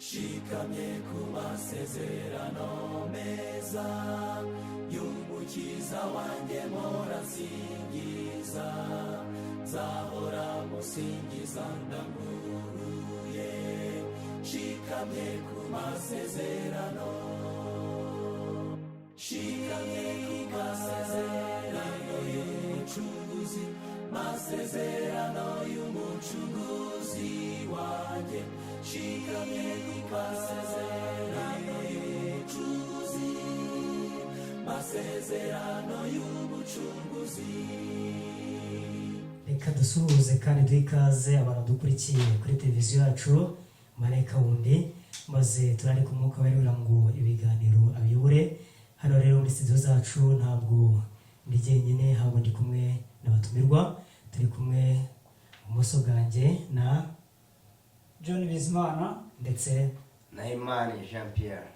Shikamye ku masezerano meza y'Umukiza wanjye, mpora nsingiza, nzahora musingiza ndanguruye. Shikamye ku masezerano, shikamye ku masezerano y'Umucunguzi, masezerano y'Umucunguzi wanjye. Shikamye ku masezerano y'Umucunguzi, masezerano y'Umucunguzi. Reka dusuhuze kandi duhe ikaze abantu dukurikiye kuri televiziyo yacu Marayika Wundi, maze turareka Umwuka Wera ngo ibiganiro abiyobore. Hano rero muri studio zacu ntabwo ndi jyenyine, ahubwo ndi kumwe n'abatumirwa. Turi kumwe ibumoso bwanjye na John Bizimana. Ndetse Nahimana Jean Pierre.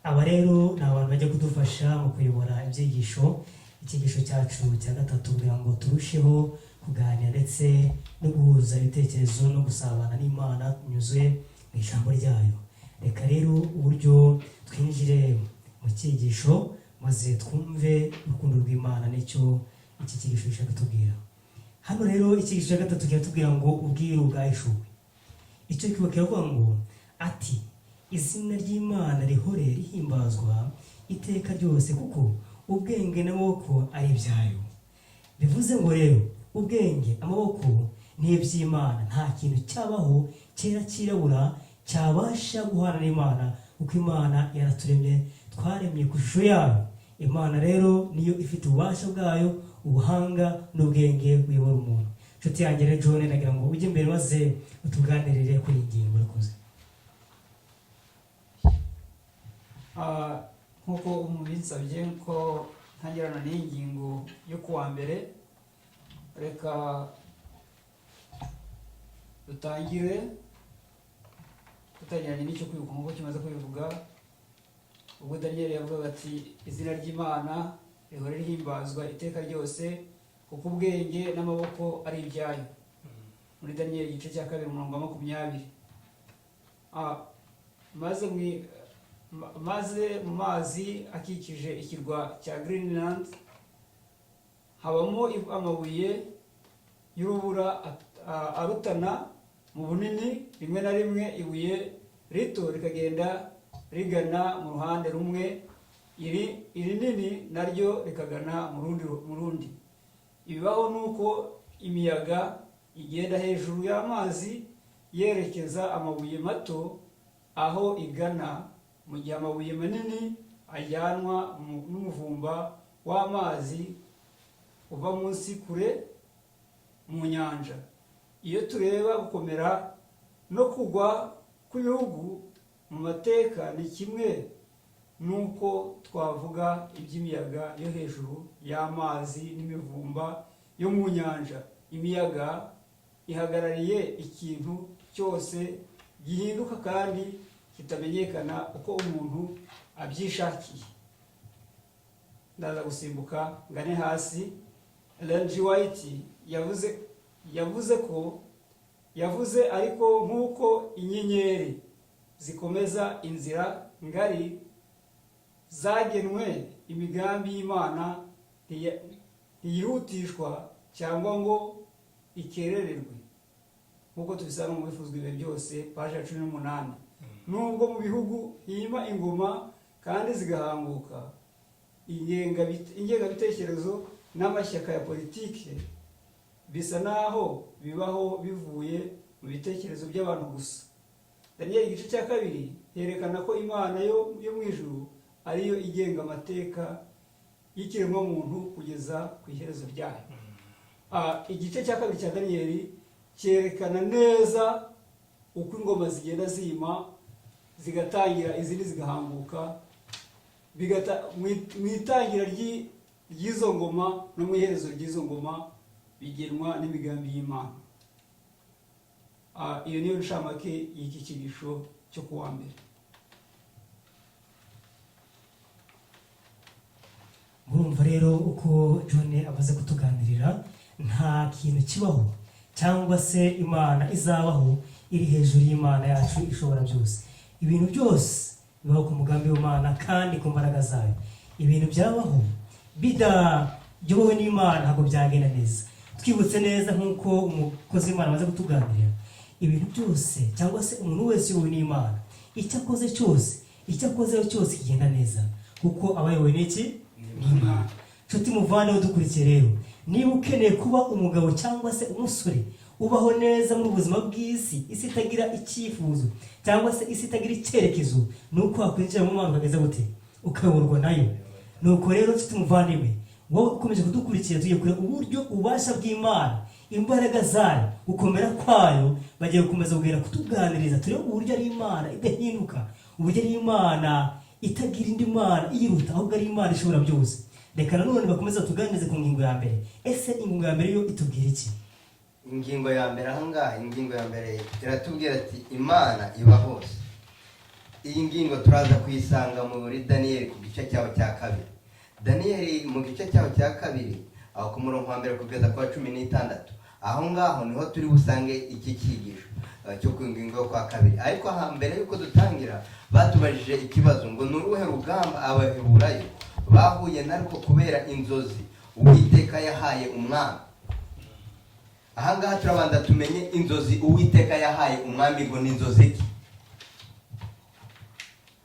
Aba rero ni abantu bajya kudufasha mu kuyobora ibyigisho, icyigisho cyacu cya gatatu, kugira ngo turusheho kuganira ndetse no guhuza ibitekerezo no gusabana n'Imana binyuze mu ijambo ryayo. Reka rero uburyo twinjire mu cyigisho, maze twumve urukundo rw'Imana n'icyo iki cyigisho gishaka kutubwira. Hano rero icyigisho cya gatatu kiratubwira ngo ubwiru bwahishuwe. Icyo kiba kiravuga ngo ati: "Izina ry'Imana rihore rihimbazwa iteka ryose, kuko ubwenge n'amaboko ari ibyayo." Bivuze ngo rero ubwenge, amaboko ni iby'Imana. Nta kintu cyabaho cyera, cyirabura, cyabasha guhana n'Imana, kuko Imana yaraturemye, twaremye ku ishusho yayo. Imana rero niyo ifite ububasha bwayo, ubuhanga n'ubwenge buyobora umuntu. Inshuti yanjye rero John, nagira ngo ujye imbere maze utuganirire kuri iyi ngingo. Urakoze. Nk'uko mubinsabye ko ntangirana n'iyi ngingo yo kuwa mbere, reka dutangire dutangiranye n'icyo kwibuka, nk'uko kimaze kubivuga. Ubwo Daniyeli yavugaga ati: "Izina ry'Imana rihore rihimbazwa iteka ryose, kuko ubwenge n'amaboko ari ibyayo", muri Daniyeli igice cya 2, umurongo wa 20. Maze mu mazi akikije ikirwa cya Greenland habamo amabuye y'urubura arutana mu bunini. Rimwe na rimwe ibuye rito rikagenda rigana mu ruhande rumwe, iri irinini naryo rikagana mu rundi. Ibibaho ni uko imiyaga igenda hejuru y'amazi yerekeza amabuye mato aho igana, mu gihe amabuye manini ajyanwa n'umuvumba w'amazi uva munsi kure mu nyanja. Iyo tureba gukomera no kugwa kw'ibihugu mu mateka, ni kimwe n'uko twavuga iby'imiyaga yo hejuru y'amazi n'imivumba yo mu nyanja. Imiyaga ihagarariye ikintu cyose gihinduka kandi kitamenyekana uko umuntu abyishakiye. Ndaza gusimbuka ngane hasi. Ellen G. White yavuze ko yavuze: "Ariko nk'uko inyenyeri zikomeza inzira ngari zagenwe, imigambi y'Imana ntiyihutishwa cyangwa ngo ikerererwe", nk'uko tubisanga mu Bifuzwa Ibihe Byose, paji ya 18. Nubwo mu bihugu hima ingoma kandi zigahanguka, ingengabitekerezo n'amashyaka ya politike bisa naho bibaho bivuye mu bitekerezo by'abantu gusa, Daniyeli igice cya 2 herekana ko Imana yo mu ijuru ariyo igenga amateka y'ikiremwamuntu kugeza ku iherezo ryayo. Igice cya 2 cya Daniyeli cyerekana neza uko ingoma zigenda zima, zigatangira izindi zigahanguka, mu itangira ry'izo ngoma no mu iherezo ry'izo ngoma bigenwa n'imigambi y'Imana. Iyo niyo ncamake y'iki cyigisho cyo kuwa mbere. Murumva rero uko John amaze kutuganirira, nta kintu kibaho cyangwa se imana izabaho iri hejuru y'Imana yacu ishobora byose. Ibintu byose bibaho ku mugambi w'Imana kandi ku mbaraga zayo. Ibintu byabaho bidayobowe n'Imana ntabwo byagenda neza. Twibutse neza nk'uko umukozi w'Imana amaze kutuganirira, ibintu byose cyangwa se umuntu wese uyobowe n'Imana, icyo akoze cyose, icyo akozeho cyose kigenda neza, kuko aba ayobowe n'iki? N'Imana. Nshuti muvane dukurikiye rero, niba ukeneye kuba umugabo cyangwa se umusore ubaho neza muri ubuzima bw'isi, isi itagira icyifuzo cyangwa se isi itagira icyerekezo, ni uko wakwinjira mu Mana ukageza gute? Ukayoborwa nayo. Nuko rero nshuti muvandimwe, wowe ukomeje kudukurikira, tugiye kureba uburyo ububasha bw'Imana, imbaraga zayo, gukomera kwayo. Bagiye gukomeza kugenda kutuganiriza, turebe uburyo ari Imana idahinduka, uburyo ari Imana itagira indi mana iyiruta, ahubwo ari Imana ishobora byose. Reka nanone bakomeze batuganirize ku ngingo ya mbere. Ese ingingo ya mbere yo itubwira iki? Ingingo ya mbere ahangaha, ingingo ya mbere iratubwira ati: "Imana iba hose." Iyi ngingo turaza kuyisanga muri Daniyeli ku gice cyaho cya kabiri. Daniyeli mu gice cyaho cya kabiri, aho ku murongo wa mbere kugeza ku wa 16, aho ngaho niho turi busange iki cyigisho cyo ku ngingo yo kwa kabiri. Ariko aha, mbere y'uko dutangira, batubajije ikibazo ngo: "Ni uruhe rugamba Abaheburayo bahuye narwo kubera inzozi Uwiteka yahaye umwami?" Ahangaha turabanza tumenye inzozi Uwiteka yahaye umwami ngo ni inzozi ki.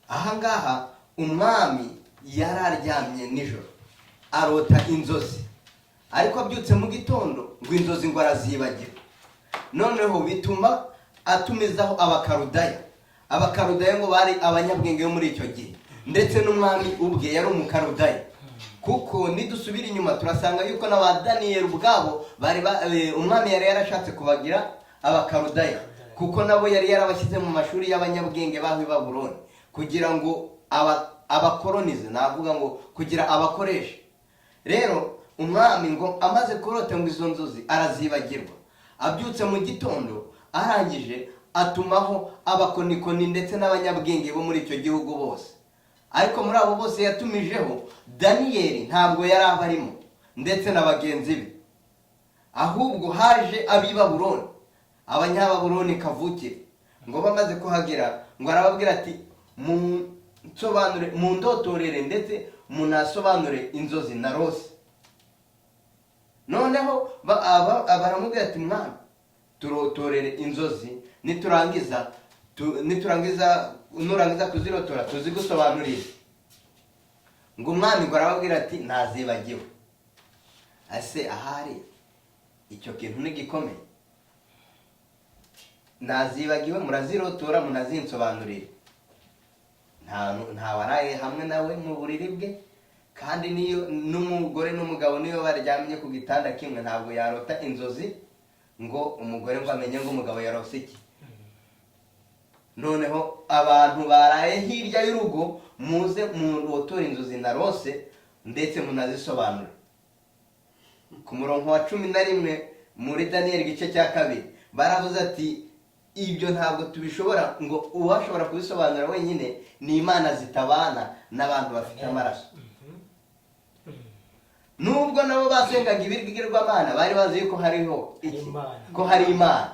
Ahangaha umwami yari aryamye nijoro, arota inzozi, ariko abyutse mu gitondo ngo inzozi ngo arazibagira. Noneho bituma atumizaho Abakarudaya. Abakarudaya ngo bari abanyabwenge bo muri icyo gihe, ndetse n'umwami ubwe yari Umukarudaya, kuko nidusubira inyuma turasanga yuko n'aba Daniyeli ubwabo bari umwami yari yarashatse kubagira Abakarudaya, kuko nabo yari yarabashyize mu mashuri y'abanyabwenge baho i Babuloni kugira ngo abakoronize, navuga ngo kugira abakoreshe. Rero umwami ngo amaze kurota ngo izo nzozi arazibagirwa. Abyutse mu gitondo, arangije atumaho abakonikoni ndetse n'abanyabwenge bo muri icyo gihugu bose. Ariko muri abo bose yatumijeho, Daniyeli ntabwo yari abarimo ndetse na bagenzi be, ahubwo haje ab'i Babuloni, Abanyababuloni kavukire. Ngo bamaze kuhagera, ngo arababwira ati: "Munsobanure, mundotorere, ndetse munasobanure inzozi narose." Noneho baramubwira ati: "Mwami, turotorere inzozi, niturangiza, nurangiza kuzirotora tuzigusobanurire." Ngo umwami ngo arababwira ati: "Nazibagiwe." Ese ahari icyo kintu ni gikomeye? "Nazibagiwe, murazirotora munazinsobanurire." Nta waraye hamwe nawe mu buriri bwe, kandi niyo n'umugore n'umugabo niyo baryamye ku gitanda kimwe, ntabwo yarota inzozi ngo umugore ngo amenye ngo umugabo yarose iki. Noneho abantu baraye hirya y'urugo, muze murotore inzozi narose ndetse munazisobanure. Ku murongo wa 11 muri Daniyeli igice cya kabiri, baravuze ati: "Ibyo ntabwo tubishobora." Ngo uwashobora kubisobanura wenyine ni imana zitabana n'abantu bafite amaraso. Nubwo nabo basengaga ibigirwamana, bari bazi yuko hariho iki? Imana. Ko hari Imana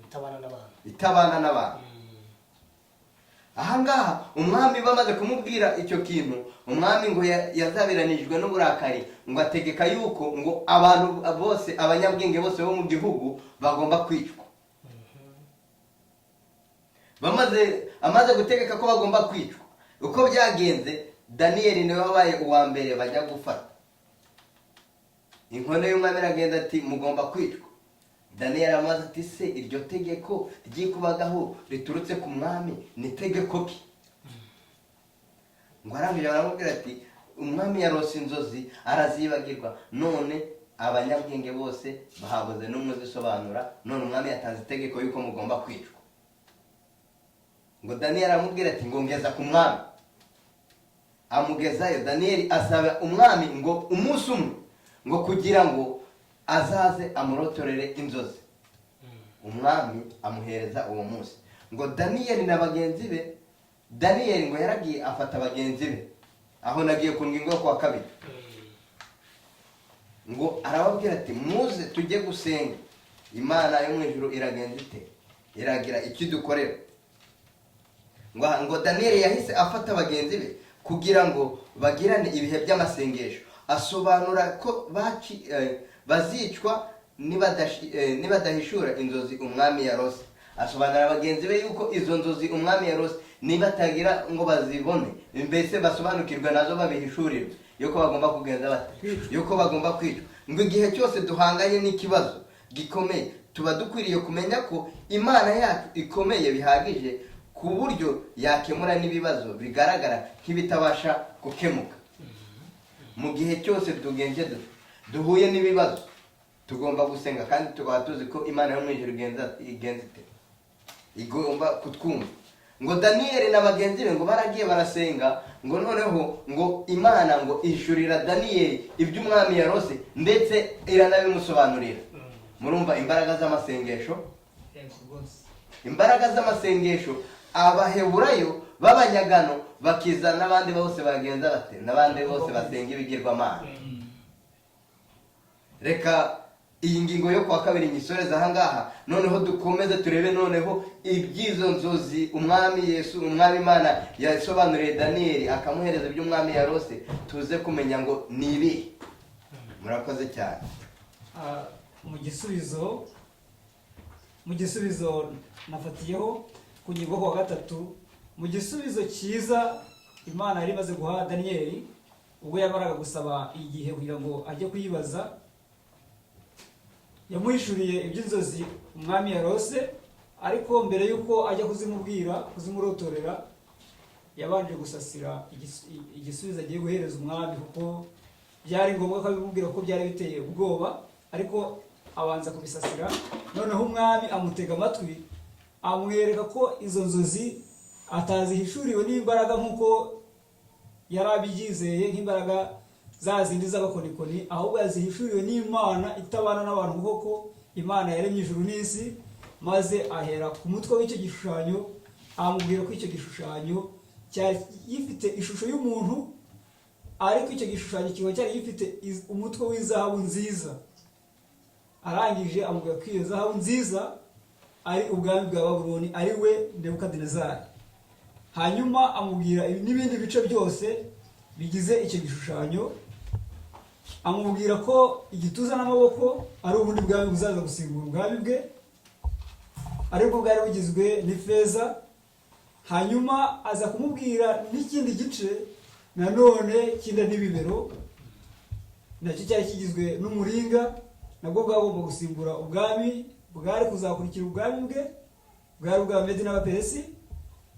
itabana n'abantu. Itabana n'abantu. Ahangaha umwami bamaze kumubwira icyo kintu, umwami ngo yazabiranijwe n'uburakari, ngo ategeka yuko ngo abantu bose, abanyabwenge bose bo mu gihugu bagomba kwicwa. Amaze gutegeka ko bagomba kwicwa, uko byagenze, Daniyeli niwe wabaye uwa mbere bajya gufata. Inkono y'umwami iragenda ati: "Mugomba kwicwa." Daniyeli amaze ati: "Se iryo tegeko ryikubagaho riturutse ku mwami ni tegeko ki?" Ngo arangije baramubwira ati: "Umwami yarose inzozi arazibagirwa, none abanyabwenge bose bahabuze n'umwe uzisobanura, none umwami yatanze itegeko yuko mugomba kwicwa." Ngo Daniyeli aramubwira ati ngo: "Ngeza ku mwami." Amugezayo. Daniyeli asaba umwami ngo umunsi umwe, ngo kugira ngo azaze amurotorere inzozi. Umwami amuhereza uwo munsi. Ngo Daniyeli na bagenzi be, Daniyeli ngo yaragiye afata bagenzi be. Aho nagiye ku ngingo yo kuwa kabiri. Ngo arababwira ati: "Muze tujye gusenga Imana yo mu ijuru, iragenza ite? Iragira icyo idukorera." Ngo Daniyeli yahise afata bagenzi be kugira ngo bagirane ibihe by'amasengesho, asobanura ko bazicwa nibadahishura inzozi umwami yarose. Asobanurira bagenzi be yuko izo nzozi umwami yarose nibatagira ngo bazibone, mbese basobanukirwe nazo, babihishurirwe, yuko bagomba kugenza bate? Yuko bagomba kwicwa. Ngo igihe cyose duhanganye n'ikibazo gikomeye, tuba dukwiriye kumenya ko Imana yacu ikomeye bihagije ku buryo yakemura n'ibibazo bigaragara nk'ibitabasha gukemuka. Mu gihe cyose tugenje duhuye n'ibibazo, tugomba gusenga kandi tukaba tuzi ko Imana yo mu ijuru igenza ite? Igomba kutwumva. Ngo Daniyeli na bagenzi be ngo baragiye barasenga, ngo noneho ngo Imana ngo ishurira Daniyeli ibyo umwami yarose, ndetse iranabimusobanurira. Murumva imbaraga z'amasengesho. Yego rwose. Imbaraga z'amasengesho. Abaheburayo b'abanyagano bakiza n'abandi bose bagenza bate? N'abandi bose basenga ibigirwamana. Reka iyi ngingo yo kuwa kabiri nyisoreze ahangaha, noneho dukomeze turebe noneho iby'izo nzozi umwami Yesu, umwami Imana yasobanuriye Daniyeli, akamuhereza ibyo umwami yarose, tuze kumenya ngo ni ibihe. Murakoze cyane. Mu gisubizo nafatiyeho ku ngingo yo kuwa gatatu, mu gisubizo cyiza Imana yari imaze guha Daniyeli ubwo yamaraga gusaba igihe kugira ngo ajye kuyibaza, yamuhishuriye iby'inzozi umwami yarose. Ariko mbere y'uko ajya kuzimubwira, kuzimurotorera, yabanje gusasira igisubizo agiye guhereza umwami, kuko byari ngombwa ko abimubwira, kuko byari biteye ubwoba. Ariko abanza kubisasira, noneho umwami amutega amatwi, amwereka ko izo nzozi atazihishuriwe n'imbaraga nk'uko yari abyizeye, nk'imbaraga za zindi z'abakonikoni, ahubwo yazihishuriwe n'Imana itabana n'abantu, kuko Imana yaremye ijuru n'isi. Maze ahera ku mutwe w'icyo gishushanyo, amubwira ko icyo gishushanyo cyari gifite ishusho y'umuntu, ariko icyo gishushanyo kikaba cyari gifite umutwe w'izahabu nziza. Arangije amubwira ko iyo zahabu nziza ari ubwami bwa Babuloni, ari we Nebukadinezari. Hanyuma amubwira n'ibindi bice byose bigize icyo gishushanyo, amubwira ko igituza n'amaboko ari ubundi bwami buzaza gusimbura ubwami bwe, aribwo bwari bugizwe n'ifeza. Hanyuma aza kumubwira n'ikindi gice nanone cy'inda n'ibibero, nacyo cyari kigizwe n'umuringa, nabwo bwagomba gusimbura ubwami bwari kuzakurikira ubwami bwe, bwari ubwa Medi n'Abaperesi.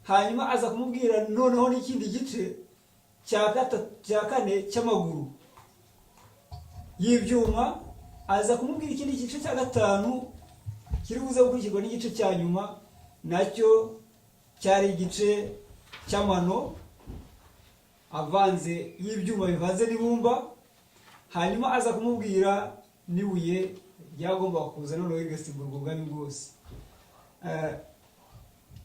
Hanyuma aza kumubwira noneho n'ikindi gice cya gatatu, cya kane cy'amaguru y'ibyuma. Aza kumubwira ikindi gice cya gatanu kiri buze gukurikirwa n'igice cya nyuma, nacyo cyari igice cy'amano avanze y'ibyuma bivanze n'ibumba. Hanyuma aza kumubwira n'ibuye ryagombaga kuza noneho rigasimbura ubwo bwami bwose.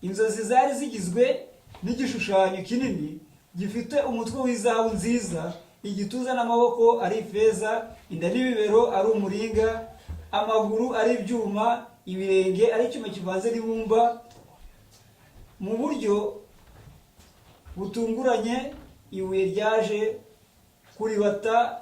Inzozi zari zigizwe n'igishushanyo kinini gifite umutwe w'izahabu nziza, igituza n'amaboko ari ifeza, inda n'ibibero ari umuringa, amaguru ari ibyuma, ibirenge ari icyuma kivanze n'ibumba. Mu buryo butunguranye, ibuye ryaje kuribata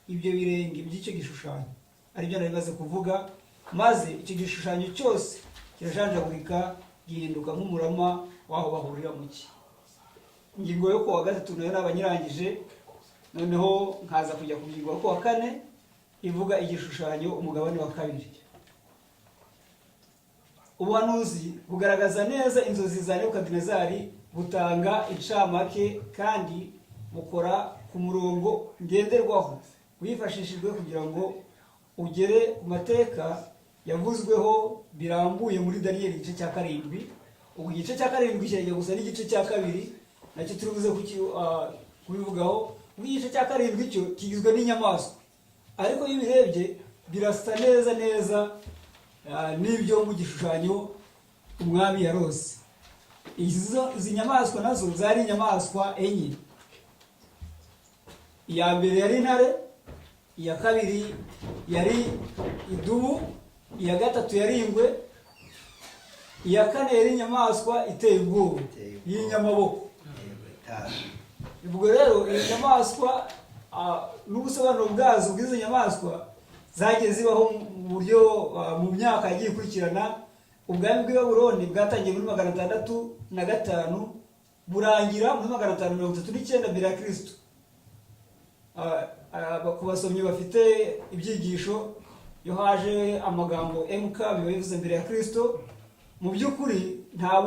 ibyo birenge by'icyo gishushanyo, aribyo nari maze kuvuga, maze icyo gishushanyo cyose kirajanjagurika, gihinduka nk'umurama w'aho bahurira mu cyi. Ingingo yo kuwa gatatu nayo naba nyirangije, noneho nkaza kujya ku ngingo yo kuwa kane ivuga igishushanyo umugabane wa kabiri. Ubuhanuzi bugaragaza neza inzozi za Nebukadinezari, butanga incamake kandi bukora ku murongo ngenderwaho wifashishijwe kugira ngo ugere ku mateka yavuzweho birambuye muri Daniyeli igice cya 7. Ubwo igice cya 7 kirajya gusa n'igice cya kabiri, nacyo turi buze kubivugaho. Ubwo igice cya 7 cyo kigizwe n'inyamaswa, ariko iyo ubirebye birasa neza neza n'ibyo mu gishushanyo umwami yarose. Izi nyamaswa nazo zari inyamaswa enye. Iya mbere yari intare, iya kabiri yari idubu, iya gatatu yari ingwe. Iya kane yari inyamaswa iteye ubwoba Iteye ubwoba. y'inyamaboko. Yego, itazi. Ubwo rero iyi nyamaswa, n'ubusobanuro bwazo bw'izo nyamaswa zagiye zibaho mu buryo, mu myaka yagiye ikurikirana. Ubwami bw'i Babuloni bwatangiye muri 605, burangira muri 539 mbere ya Kristo. Ku basomyi bafite ibyigisho, iyo haje amagambo MK biba bivuze mbere ya Kristo. Mu by'ukuri nta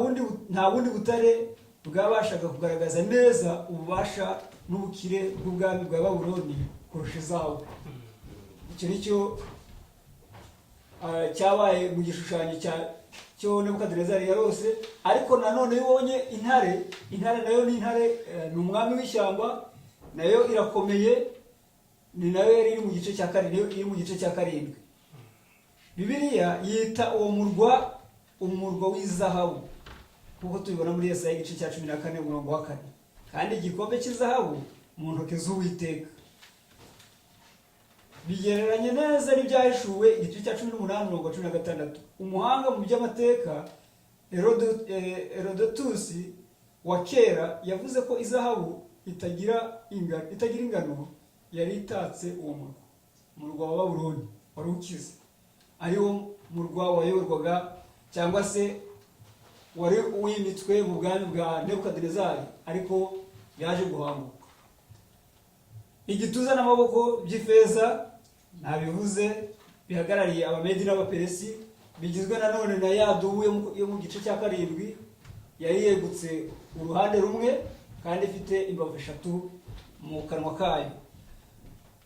bundi butare bwabashaga kugaragaza neza ububasha n'ubukire bw'ubwami bwa Babuloni kurusha izahabu. Icyo ni cyo cyabaye mu gishushanyo cyo Nebukadinezari yarose. Ariko nanone iyo ubonye intare, intare nayo ni intare, ni umwami w'ishyamba, nayo irakomeye, ni nayo yari iri mu gice cya karindwi, iri mu gice cya karindwi. Bibiliya yita uwo murwa umurwa w'izahabu, nk'uko tubibona muri Yesaya igice cya 14 umurongo wa 4, kandi igikombe cy'izahabu mu ntoki z'Uwiteka. Bigereranye neza n'Ibyahishuwe igice cya 18 umurongo wa 16. Umuhanga mu by'amateka Herodotus wa kera yavuze ko izahabu itagira ingano yari itatse uwo murwa. Umurwa wa Babuloni wari ukize, ariwo murwa wayoborwaga cyangwa se wari wimitswe mu bwami bwa Nebukadinezari, ariko yaje guhanguka. Igituza n'amaboko by'ifeza, ntabivuze, bihagarariye Abamedi n'Abaperesi, bigizwe nanone na ya dubu yo mu gice cya karindwi yari yegutse uruhande rumwe kandi ifite imbavu eshatu mu kanwa kayo.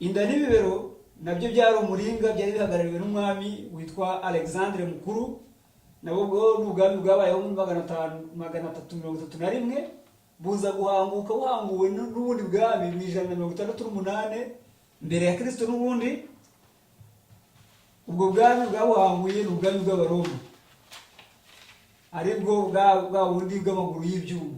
Inda n'ibibero nabyo byari umuringa, byari bihagarariwe n'umwami witwa Alexandre Mukuru. Nabwo bwo ni ubwami bwabayeho muri 500 331, buza guhanguka buhanguwe n'ubundi bwami mu 168 mbere ya Kristo. N'ubundi ubwo bwami bwabuhanguye ni ubwami bw'Abaroma, aribwo bwa bundi bw'amaguru y'ibyuma.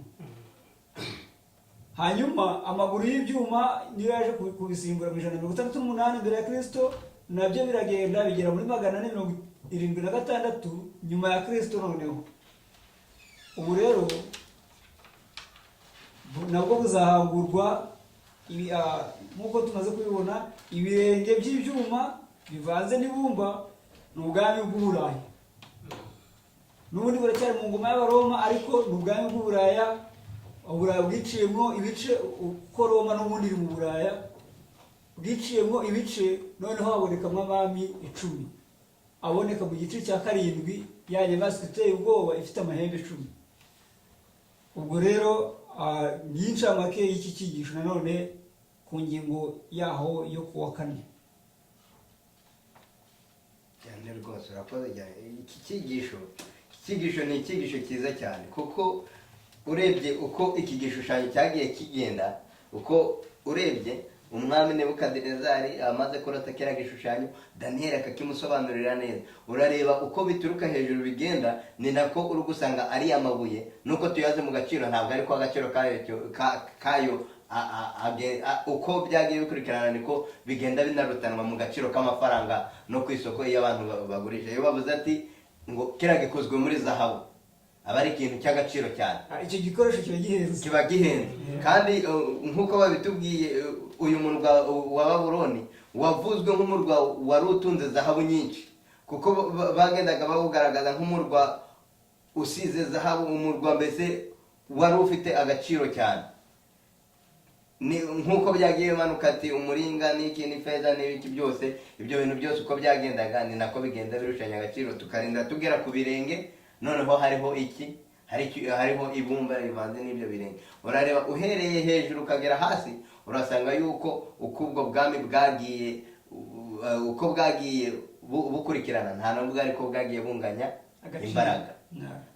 Hanyuma amaguru y'ibyuma niyo yaje kubisimbura mu 168 mbere ya Kristo, nabyo biragenda bigera muri 476 nyuma ya Kristo. Noneho ubu rero nabwo buzahangurwa nk'uko tumaze kubibona, ibirenge by'ibyuma bivanze n'ibumba ni ubwami bw'Uburayi. N'ubundi buracyari mu ngoma y'Abaroma, ariko ni ubwami bw'Uburaya. Uburaya bwiciyemo ibice, uko Roma n'ubundi iri mu Buraya, bwiciyemo ibice. Noneho habonekamo abami 10 aboneka mu gice cya karindwi, ya nyamaswa iteye ubwoba ifite amahembe 10. Ubwo rero ni incamake y'iki cyigisho nanone ku ngingo yaho yo kuwa kane. Cyane rwose, urakoze cyane. Iki cyigisho ni icyigisho cyiza cyane, kuko urebye uko iki gishushanyo cyagiye kigenda, uko urebye umwami Nebukadinezari amaze kurota kiriya gishushanyo, Daniyeli akakimusobanurira neza, urareba uko bituruka hejuru bigenda, ni nako uri gusanga ari amabuye nuko tuyaze mu gaciro, ntabwo ariko agaciro kayo uko byagiye bikurikirana niko bigenda binarutanwa mu gaciro k'amafaranga no ku isoko iyo abantu bagurisha. Iyo bavuze ati ngo kiriya gikozwe muri zahabu, aba ari ikintu cy'agaciro cyane. Icyo gikoresho kiba gihenze. Kiba gihenze. Kandi nk'uko babitubwiye, uyu murwa wa Babuloni wavuzwe nk'umurwa wari utunze zahabu nyinshi, kuko bagendaga bawugaragaza nk'umurwa usize zahabu, umurwa mbese wari ufite agaciro cyane. Ni nk'uko byagiye bimanuka ati umuringa n'iki n'ifeza n'ibiki byose, ibyo bintu byose uko byagendaga ni nako bigenda birushanya agaciro, tukarinda tugera ku birenge. Noneho hariho iki? Hariho ibumba rivanze n'ibyo birenge. Urareba uhereye hejuru ukagera hasi, urasanga yuko uko ubwo bwami bwagiye uko bwagiye bukurikirana, nta nubwo ariko bwagiye bunganya Agaciro. imbaraga.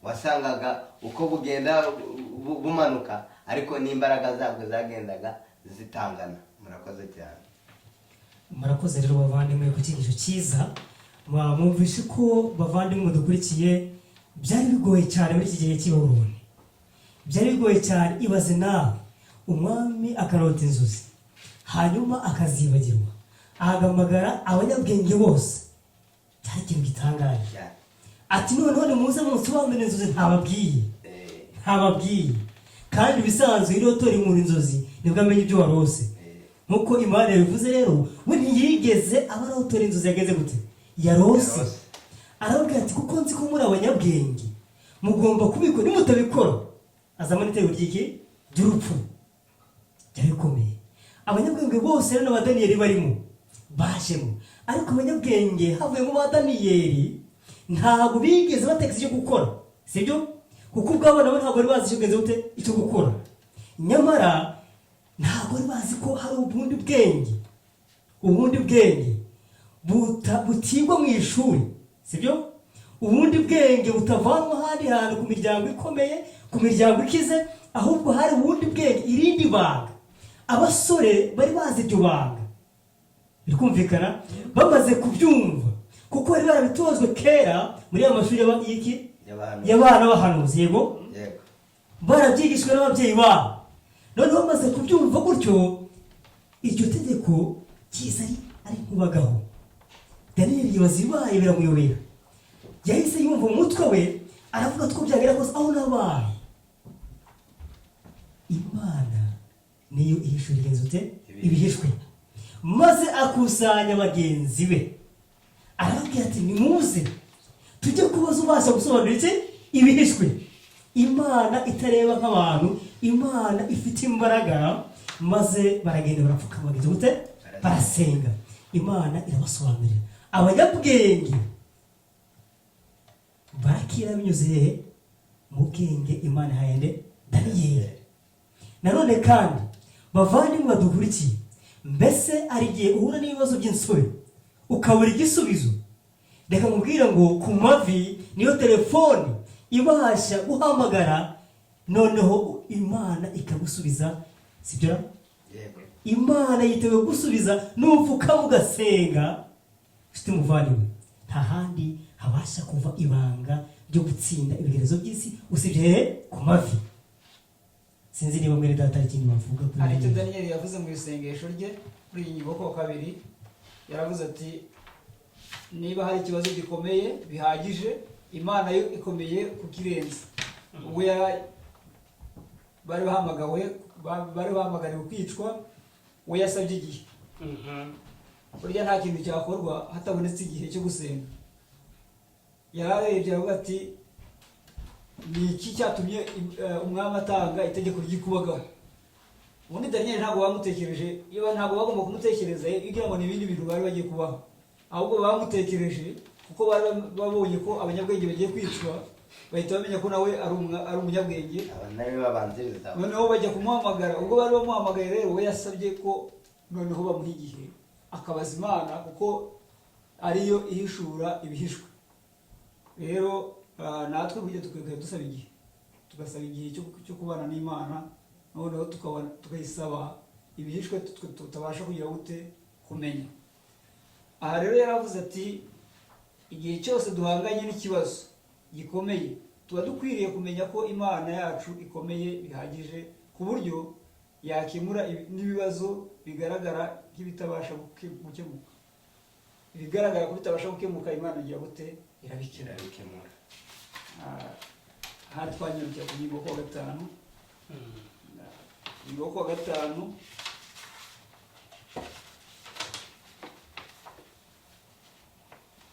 Wasangaga uko bugenda bumanuka, ariko n'imbaraga zabwo zagendaga zitangana. Murakoze cyane. Murakoze rero bavandimwe ku cyigisho cyiza. Mwumvishe ko, bavandimwe mudukurikiye, byari bigoye cyane muri iki gihe cy'i Babuloni, byari bigoye cyane. Ibaze nawe, umwami akarota inzozi hanyuma akazibagirwa, ahamagara abanyabwenge bose. Cyari ikintu gitangaje. Cyane. Ati noneho nimuze munsobanurire inzozi ntababwiye. Ntababwiye. Kandi ibisanzwe iyo urotora umuntu inzozi nibwo amenya ibyo warose. Nk'uko Imana yabivuze rero, we ntiyigeze aba arotora inzozi yageze gute? Yarose. Yarose. Arababwira ati kuko nzi ko muri abanyabwenge, mugomba kubikora, nimutabikora azamo n'itego ry'iki? Ry'urupfu. Byari bikomeye. Abanyabwenge bose rero n'aba Daniyeli barimo bajemo, ariko abanyabwenge havuyemo ba Daniyeli ntabwo bigeze batekereza icyo gukora, sibyo? Kuko ubwabo nabo ntabwo bari bazi icyo bwenge gute, icyo gukora. Nyamara ntabwo bari bazi ko hari ubundi bwenge, ubundi bwenge butigwa mu ishuri, sibyo? Ubundi bwenge butavanwa ahandi hantu ku miryango ikomeye, ku miryango ikize, ahubwo hari ubundi bwenge, irindi banga. Abasore bari bazi iryo banga, birikumvikana, bamaze kubyumva kuko bari barabitozwe kera muri ya mashuri y'iki? Y'abahanuzi. Y'abana b'abahanuzi, yego. Yego. Barabyigishwe n'ababyeyi babo. Noneho bamaze kubyumva gutyo, iryo tegeko ryiza ari nkubagaho. Daniyeli yibaza ibibaye, biramuyobera. Yahise yumva umutwe we, aravuga ati ko byagera kose aho nabaye, Imana niyo ihishura igenzi ute? Ibihishwe. Maze akusanya bagenzi be, arababwira ati nimuze tujye kubaza ubasha gusobanura iki? Ibihishwe. Imana itareba nk'abantu, Imana ifite imbaraga. Maze baragenda, barapfukama, bagenzi gute? Barasenga, Imana irabasobanurira. Abanyabwenge barakira binyuze hehe? Mu bwenge Imana ihaye nde? Daniyeli. Nanone kandi bavandimwe badukurikiye, mbese hari igihe uhura n'ibibazo by'insobe ukabura igisubizo? Reka nkubwire ngo ku mavi niyo telefoni ibasha guhamagara, noneho Imana ikagusubiza, sibyo ra? Yego. Imana yiteguye gusubiza nupfukama ugasenga. Nshuti muvandimwe, nta handi habasha kuva ibanga ryo gutsinda ibigeragezo by'isi usibye hehe? Ku mavi. Sinzi niba mwene data hari ikindi bavuga kuri Hari icyo ibi. Daniyeli yavuze mu isengesho rye kuri iyi ngingo ku kabiri. Yaravuze ati niba hari ikibazo gikomeye bihagije, Imana yo ikomeye kukirenza. Ubwo bari bahamagawe, bari bahamagariwe kwicwa, we yasabye igihe. Burya nta kintu cyakorwa hatabonetse igihe cyo gusenga. Yararebye aravuga ati ni iki cyatumye umwami atanga itegeko ry'ikubagaho? Ubundi Daniyeli ntabwo bamutekereje, iyo ntabwo bagomba kumutekereza kugira ngo ni ibindi bintu bari bagiye kubaho, ahubwo bamutekereje kuko bari babonye ko abanyabwenge bagiye kwicwa, bahita bamenya ko nawe ari umunyabwenge. Aba nawe babanziriza. Noneho bajya kumuhamagara. Ubwo bari bamuhamagaye rero, we yasabye ko noneho bamuha igihe akabaza Imana, kuko ariyo ihishura ibihishwe. Rero natwe burya dukwiye dusaba igihe, tugasaba igihe cyo kubana n'Imana, noneho tukayisaba ibihishwe tutabasha kugira gute? Kumenya. Aha rero yaravuze ati igihe cyose duhanganye n'ikibazo gikomeye, tuba dukwiriye kumenya ko Imana yacu ikomeye bihagije ku buryo yakemura n'ibibazo bigaragara nk'ibitabasha gukemuka. Ibigaragara ko bitabasha gukemuka, Imana igira gute? Irabikemura. Irabikemura. Aha twanyarukira ku ngingo kuwa gatanu. Ingingo kuwa gatanu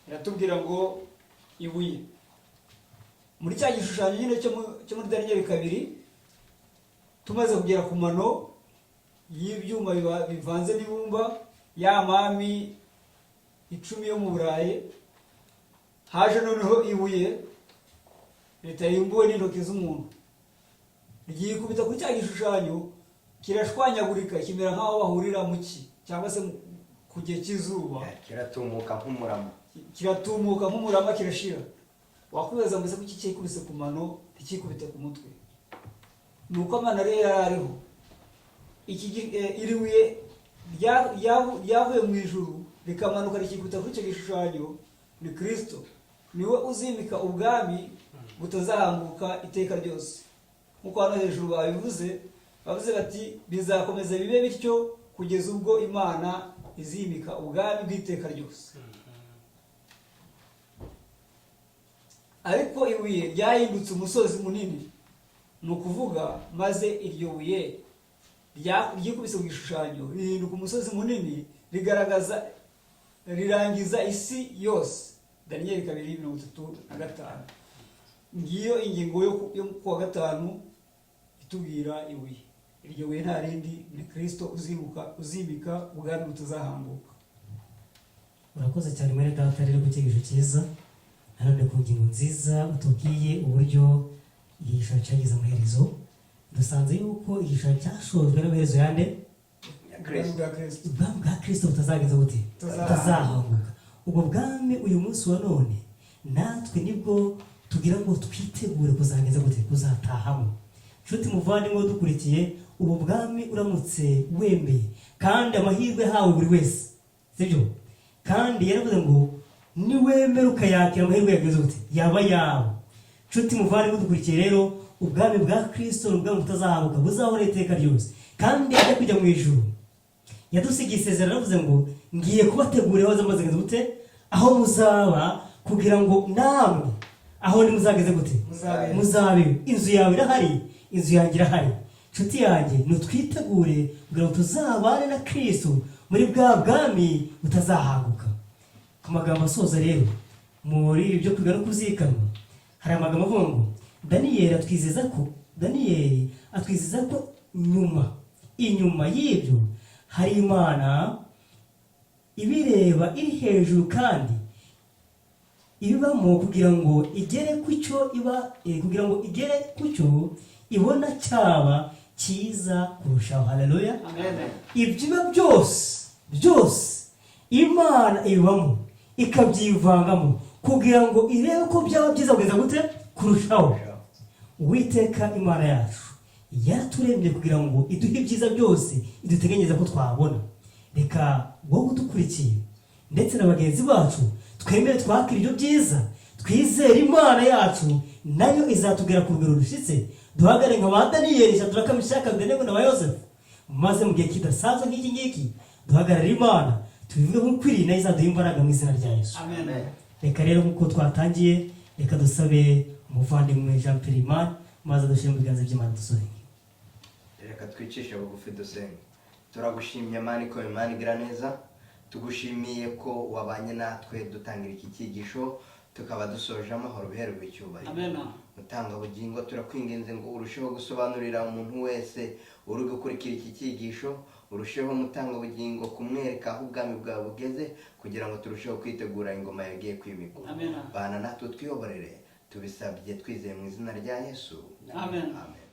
iratubwira ngo ibuye muri cya gishushanyo nyine cyo muri Daniyeli 2, tumaze kugera ku mano y'ibyuma bivanze n'ibumba, ya mami 10 yo mu Burayi, haje noneho ibuye ritarimbuwe n'intoki z'umuntu, ryikubita kuri cya gishushanyo, kirashwanyagurika, kimera nk'aho bahurira mu cyi cyangwa se ku gihe cy'izuba. Kiratumuka nk'umurama. Kiratumuka nk'umurama, kirashira. Wakwibaza ngo ese kuki cyikubise ku mano ntikikubite ku mutwe? Ni uko amano rero yari ariho. Iri buye ryavuye mu ijuru rikamanuka rikikubita kuri icyo gishushanyo ni Kristo, niwe uzimika ubwami butazahanguka iteka ryose. Nk'uko hano hejuru babivuze, bavuze bati bizakomeza bibe bityo kugeza ubwo Imana izimika ubwami bw'iteka ryose. Ariko ibuye ryahindutse umusozi munini, ni ukuvuga maze iryo buye ryikubise ku gishushanyo rihinduka umusozi munini, rigaragaza rirangiza isi yose. Daniyeli 2:35. Ngiyo ingingo yo kuwa gatanu itubwira ibuye. Iryo buye nta rindi, ni Kristo uzimuka, uzimika ubwami butazahanguka. Urakoze cyane, mwene data, rero ku cyigisho cyiza, nanone ku ngingo nziza utubwiye uburyo igishushanyo cyagize amaherezo. Dusanze yuko igishushanyo cyashojwe n'amaherezo yande? Ya Kristo. Ubwami bwa Kristo. Ubwami bwa Kristo butazagenza bute? Butazahanguka. Ubwo bwami uyu munsi wa none natwe nibwo tugira ngo twitegure kuzagenza gute? Kuzatahamo. Nshuti muvandimwe udukurikiye, ubu bwami uramutse wemeye, kandi amahirwe yahawe buri wese, sibyo? Kandi yaravuze ngo niwemera ukayakira, amahirwe yageze gute? Yaba yawe. Nshuti muvandimwe udukurikiye rero, ubwami bwa Kristo ni ubwami butazahanguka, buzahora iteka ryose. Kandi ajya kujya mu ijuru yadusigiye isezerano, aravuze ngo: "Ngiye kubategurira aho muzageze gute? Aho muzaba, kugira ngo namwe aho muzageze gute? Muzabe. Muzabe." Inzu yawe irahari, inzu yanjye irahari. Nshuti yanjye, nutwitegure kugira ngo tuzabane na Kristo muri bwa bwami butazahanguka. Ku magambo asoza rero muri ibi byo kwiga no kuzikanwa, hari amagambo avuga ngo Daniyeli atwizeza ko nyuma, inyuma y'ibyo hari Imana ibireba iri hejuru kandi ibibamo, kugira ngo igere ku cyo iba kugira ngo igere ku cyo ibona cyaba cyiza kurushaho. Haleluya! Amen. Ibyo biba byose byose, Imana ibibamo, ikabyivangamo kugira ngo irebe ko byaba byiza kugeza gute? Kurushaho. Uwiteka Imana yacu yaraturemye kugira ngo iduhe ibyiza byose iduteganyiriza ko twabona. Reka wowe udukurikiye ndetse na bagenzi bacu twemere twakira ibyo byiza, twizere Imana yacu, nayo izatugera ku rugero rushyitse, duhagarare nka ba Daniyeli, Shadaraka, Meshaki, Abedenego na ba Yosefu, maze mu gihe kidasanzwe nk'iki ngiki duhagarare Imana, tubivuge nk'ukwiriye, nayo izaduha imbaraga mu izina rya Yesu. Amen. Reka rero nk'uko twatangiye, reka dusabe umuvandimwe Jean Pierre Imana maze adushyire mu biganza by'Imana, dusenge. Reka twicishe bugufi dusenge. Turagushimye Mana, ko Imana igira neza. Tugushimiye ko wabanye natwe dutangira iki cyigisho, tukaba dusoje amahoro. Biherwe icyubahiro. Amen. Mutangabugingo, turakwinginze ngo urusheho gusobanurira umuntu wese uri gukurikira iki cyigisho, urusheho, Mutangabugingo, kumwereka aho ubwami bwawe bugeze, kugira ngo turusheho kwitegura ingoma yagiye kwimikwa. Amen. Bana natwe, twiyoborere. Tubisabye twizeye mu izina rya Yesu. Amen. Amen.